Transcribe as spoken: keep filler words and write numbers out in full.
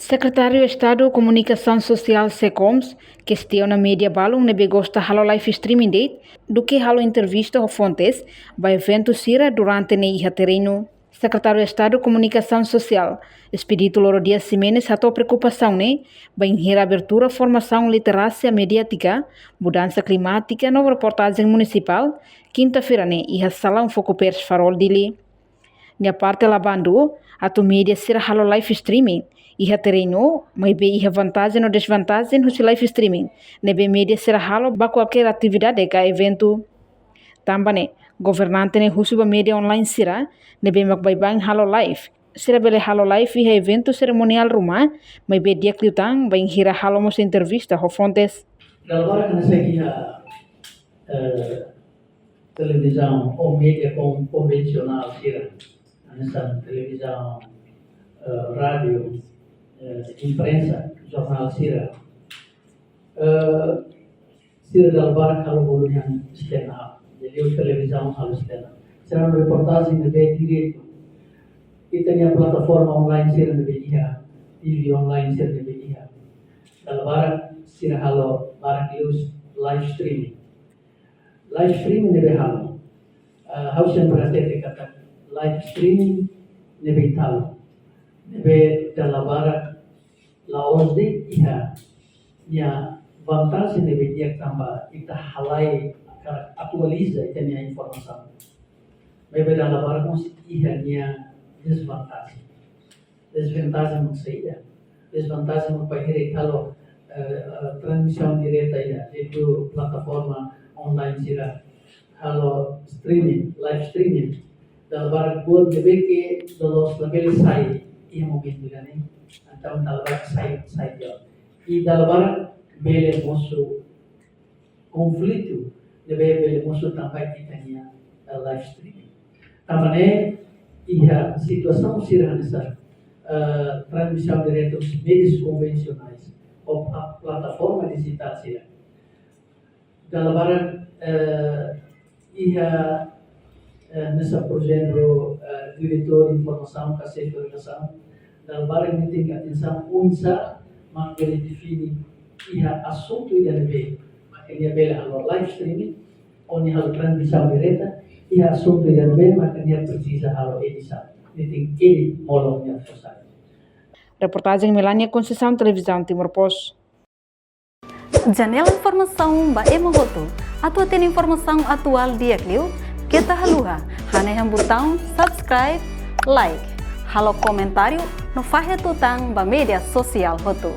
Sekretáriu Estadu Komunikasaun Sosiál SEKOMS kestiona média balun ne'ebé gosta halo live streaming de'it duké halo entrevista ho fontes ba eventu sira durante ne'e iha terrenu. Sekretáriu Estadu Komunikasaun Sosiál, Expedito Loro Dias Ximenes, hato'o preokupasaun ne'e bainhira abertura formasaun literasia mediátika, mudansa klimátika no reportajen munisipál, kinta-feira ne'e iha Salaun Fokupers Farol, Dili. Nia parte la bandu atu média sira halo live streaming iha terrenu, maibé iha vantajen no desvantajen husi live streaming ne'ebé média sira halo ba kualkér atividade ka eventu. Tanba ne'e, governante ne'e husu ba média online sira ne'ebé mak baibain halo live, sira bele halo live iha eventu serimoniál ruma, maibé di'ak liután bainhira halo mós entrevista ho fontes. Dala barak hanesan iha, eh, televizaun ou média kon-, konvensionál sira, hanesan televizaun, eh, rádiu, eh, imprensa, jornál sira. Eh, sira dala barak halo bolu nian stand up. Jadi, televizaun halo stand up. Sira reportajen ne'ebé diretu. Ita-nia plataforma online sira ne'ebé iha, T V online sira ne'ebé iha. Dala barak sira halo barak liu live streaming. Live streaming ne'ebé halo. Ah, ha'u sempre hatete katak live streaming ne'ebé ita halo, ne'ebé dala barak la'ós de'it iha nia vantajen ne'ebé di'ak tanba ita halai ka atualiza ita-nia informasaun. Maibé dala barak mós iha nia desvantajen. Desvantajen mak saida? Desvantajen mak bainhira ita halo, eh, eh, transmisaun direta iha, iha plataforma online sira, halo streaming, live streaming. Dala barak buat ne'ebé ke loloos labele sai iha momentu ida-ne'e. Entaun dala barak sai, sai dia. I dala barak bele mosu konflitu ne'ebé bele mosu tanba ita-nia, eh, live streaming. Tanba ne'e iha situasaun sira hanesan, eh, transmisaun direta husi média konvensionais ou plataforma dijitál sira. Dala barak, eh, iha, eh, hanesan, por ezemplu, eh, diretór informasaun ka xefe redasaun, dala barak nia tenke atensaun oinsá mak bele define iha asuntu ida ne'ebé mak nia bele halo live streaming, ou nia halo transmisaun direta, iha asuntu ida ne'ebé mak nia presiza halo edisaun. Nia tenke edit molok nia fó sai. Reportajen Melania Conceição, Televizaun Timor Post. Janela informasaun ba ema hotu. Atu hatene informasaun atuál di'ak liu, keta haluha hanehan butaun subscribe, like, halo komentáriu no fahe tutan ba média sosiál hotu.